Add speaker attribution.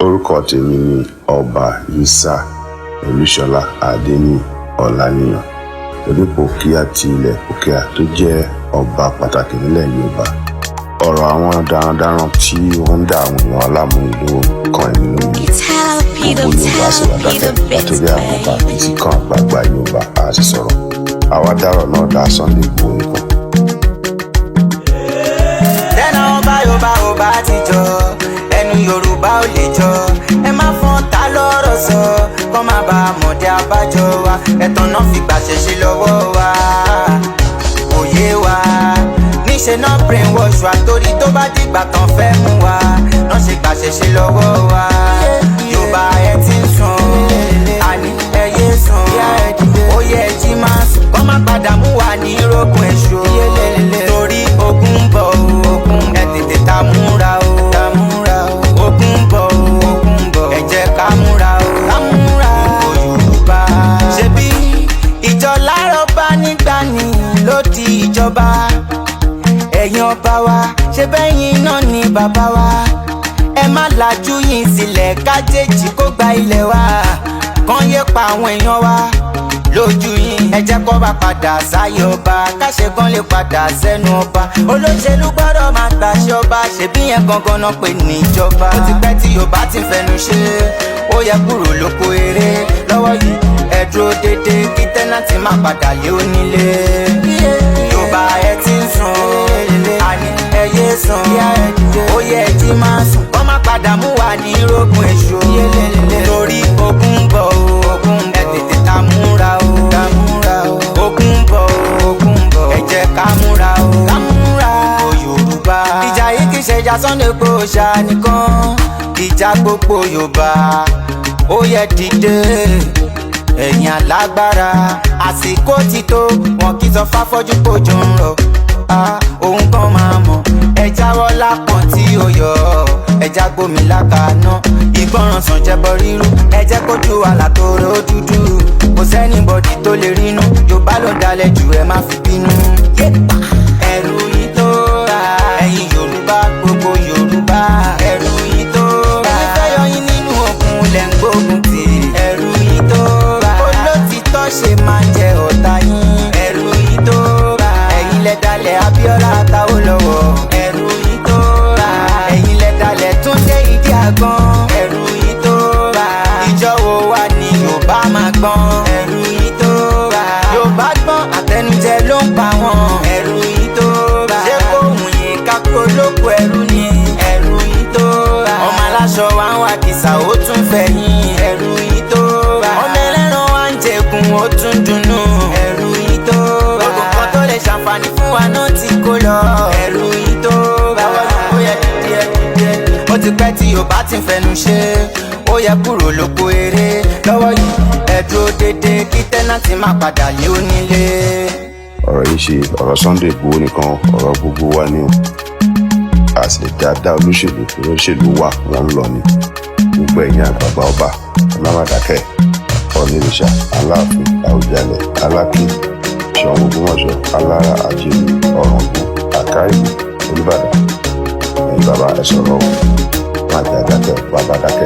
Speaker 1: Orúkọ tèmi ni Ọba Yisa Olúṣọlá Adéníyì Ọláníyan, Onípòkíà ti ilẹ̀ Pòkíà, tó jẹ́ ọba pàtàkì nílẹ̀ Yorùbá. Ọ̀rọ̀ àwọn darandaran tí wọ́n ń dá àwọn èèyàn láàmú ìlú kan èmi lómi. Gbogbo Yorùbá sì wá dákẹ́ látòrí àwọn ọba títí kan àgbààgbà Yorùbá á sì sọ̀rọ̀. Àwa dárọ̀ náà dá Sunday Igboho nìkan.
Speaker 2: Tẹ́nà ọba Yorùbá ò bá ti jọ, ẹnu Yorùbá ò lè jọ. Ẹ má fọ́n ta lọ́rọ̀ sọ, kọ́ má ba mọ̀dé abájọ wa. Ẹ̀tàn náà fi gbàṣẹ ṣe lọ́wọ́ wa, òye wa. Níṣẹ́ náà brainwash wa, torí tó bá dìgbà tán fẹ́ mú wa náà ṣe gbàṣẹ ṣe lọ́wọ́ wa. Yorùbá, ẹ ti ń sùn, àní ẹ yé sùn. Ó yẹ jí máa sùn, kọ́ má padà mú wa ní rógun èṣù, torí ogun ń bọ̀ o. Ẹ tètè ta múra o, ogun ń bọ̀ o. Ẹ jẹ́ ká múra o, gbogbo Yorùbá. Ṣebí ìjọ láàárọ̀ bá nígbà ní ló di ìjọba. Ẹ̀yin ọba wa, ṣe bẹ́yìn náà ni bàbá wa. Ẹ má lajú yín sílẹ̀ kájèjì kó gba ilẹ̀ wa, kàn yé pa àwọn èèyàn wa lójú yín. Ẹ jẹ́ kó bá padà sáyé ọba, káṣẹ́gun lè padà sẹ́nu ọba. Olóṣèlú gbọ́dọ̀ máa gbàṣẹ ọba, ṣèbí yẹn gangan náà pè níjọba. Ó ti pẹ́ tí Yorùbá ti fẹnu ṣe, ó yẹ kúrò lóko eré lọ́wọ́ yìí. Ẹ dúró dédé kí tenant má padà lé onílé. Yorùbá, ẹ ti ń sùn, àní ẹ yé sùn. Ó yẹ jí máa sùn, kọ́ má padà mú wa ní rógun èṣù, torí ogun ń bọ̀ o. Ẹ tètè ta múra o, ogun ń bọ̀ o. Ẹ jẹ́ ká múra o, gbogbo Yorùbá. Ìjà yìí kì í ṣe ìjà Sunday Igboho ṣá nìkan, ìjà gbogbo Yorùbá. Ó yẹ dìde, ẹ̀yin alágbára, àsìkò ti tó. Wọn kì í sọ fáfọ́jú kójú ń rọ̀. Ah, òun kan máa mọ̀. Ẹ jáwọ́ lápọ̀n tí ó yọ, ẹja gbómi lákaná. Ìgbọràn sàn jẹbọ rírú. Ẹ jẹ́ kójú àlà tó rò dúdú, kò sẹ́nibọ̀dì tó lè rínú. Yorùbá ló dalẹ̀ jù, ẹ má fi bínú. Ẹ̀rù yìí tó ra ẹ̀yin Yorùbá, gbogbo Yorùbá, ẹ̀rù yìí tó ra. Ẹni fẹ́ yọ yín nínú ogun lẹ̀ ń gbógun tì. Ẹ̀rù yìí tó ra. Olótìtọ́ ṣe máa jẹ ọ̀tá yín. Ẹ̀rù yìí tó ra. Ẹ̀yin lẹ dalẹ̀ Abíọ́lá táwọn lọ́wọ́. Ẹ̀rù yìí tó ra. Ẹ̀yin lẹ dalẹ̀ Túndé Ìdí Àgbọn. Ẹ̀rù yìí tó ra. Ìjọ wo wà ní Yorùbá máa gbọ́n? Ẹ̀rù yìí tó ra. Yorùbá gbọ́n, àtẹnujẹ ló ń pa wọ́n. Ẹ̀rù yìí tó ra. Ṣé kò wùn yín kákó lóko ẹrú ni? Ẹ̀rù yìí tó ra. Ọmọ aláṣọ wa ń wá kìsà, ó tún fẹ̀yìn. Ẹ̀rù yìí tó ra. Ọmọ ẹlẹ́ran wa ń jẹkun, ó tún dunnú. Ẹ̀rù yìí tó ra. Gbogbo nǹkan tó lè ṣàǹfààní fún wa náà ti kó lọ. Ẹ̀rù yìí tó ra. Ó yẹ díẹ̀ díẹ̀. Ó ti pẹ́ tí Yorùbá ti ń fẹnu ṣe, ó yẹ kúrò lóko eré lọ́wọ́ yìí. Ẹ dúró dédé kí tenant má padà lé onílé.
Speaker 1: Ọ̀rọ̀ yìí ṣe ọ̀rọ̀ Sunday Igboho nìkan, ọ̀rọ̀ gbogbo wa ni o. A sì lè dáadáa olóṣèlú, olóṣèlú wà, wọ́n ń lọ ni. Gbogbo ẹ̀yin àgbààgbà ọba, ẹ má má dákẹ́. Ọ̀nìrìṣà, Aláàfin, Àwùjalẹ̀, Aláké, Ṣọ̀ún Ògbómọ̀ṣọ́, Alára, Àjèrò, Ọ̀ràngún, Àkàìlú, Olúbàdàn, ẹ̀yin bàbá, ẹ sọ̀rọ̀ o. Má jẹ́ àdákẹ́, bàbá dákẹ́.